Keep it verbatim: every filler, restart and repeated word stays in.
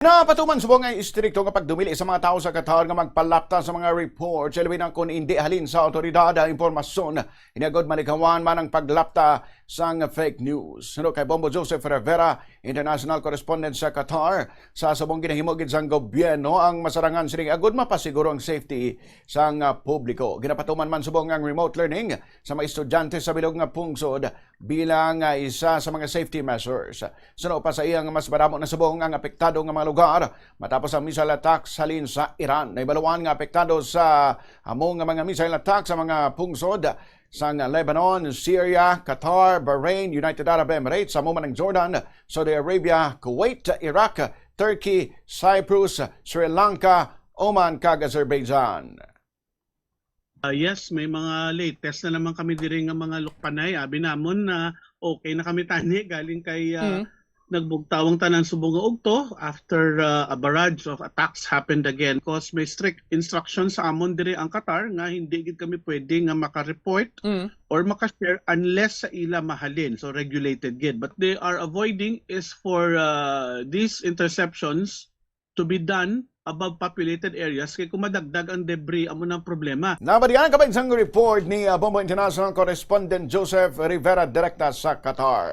Napatuman subong ang istrikto nga pagdumili sa mga tawo sa Qatar nga magpalapta sa mga reports, labi na kon indi halin sa awtoridad ang impormasyon. Ini agod malikawan man ang paglapta sang fake news. Suno kay Bombo Joseph Rivera, international correspondent sa Qatar, sa subong ginahimo gid sang gobyerno ang masarangan sini agod mapasiguro ang safety sang, ah, publiko. Ginapatuman man subong ang remote learning sa mga estudyante sa bilog nga pungsod bilang, ah, isa sa mga safety measures. Suno pa sa iya nga mas madamo na subong ang apektado nga mga lugar matapos ang missile attack halin sa Iran. Naibaluan nga apektado sa amo nga mga missile attack sa mga pungsod sang Lebanon, Syria, Qatar, Bahrain, United Arab Emirates, amo man ang Jordan, Saudi Arabia, Kuwait, Iraq, Turkey, Cyprus, Sri Lanka, Oman, kag Azerbaijan. Ah, yes, may mga latest na naman kami diri nga mga lukpanay. Abi namon na okay na kami tani galing kay, ah, Mm. nagbugtaw ang tanan subong nga ugto after, ah, a barrage of attacks happened again. Cause may strict instructions sa amon diri ang Qatar nga hindi gid kami pwede nga maka-report Mm. or maka-share unless sa ila mahalin. So regulated gid. But they are avoiding is for, ah, these interceptions to be done above populated areas kay kung madagdag ang debris, amo nang problema. Nabatian ka ba sang report ni, ah, Bombo International Correspondent Joseph Rivera direkta sa Qatar?